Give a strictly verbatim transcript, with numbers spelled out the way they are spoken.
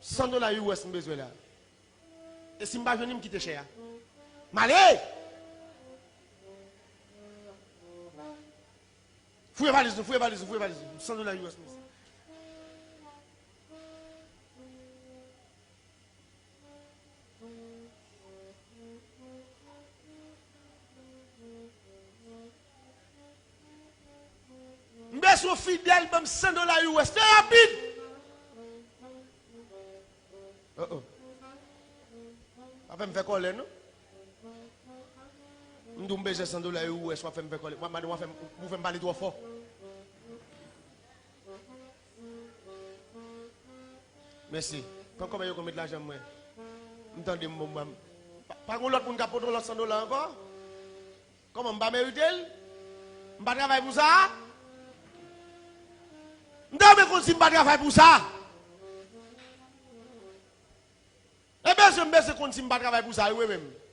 San dola U S m bezwen la. E si m pa jwenn li, m kite chè a. M ale! Fouye valiz nou, fouye valiz nou, fouye valiz nou. San dola U S m bezwen. M bezwen fidèl, ban m san dola U S. Fè rapid! Oh, oh. Pa fè m fè kòlè, non. M di w m bezwen san dola U S, w ap fè m fè kòlè. W ap mande, w ap fè m, ou fè m pale twò fò. Mèsi. Pran kòb yo konn met lajan mwen. M tande m bon, m pa, pa gon lòt moun k ap pote yon lòt san dola ankò? Kòman, m pa merite l? M pa travay pou sa? M ta renmen konn si m pa travay pou sa. E bezwen, m bezwen konn si m pa travay pou sa, wi, mwen menm.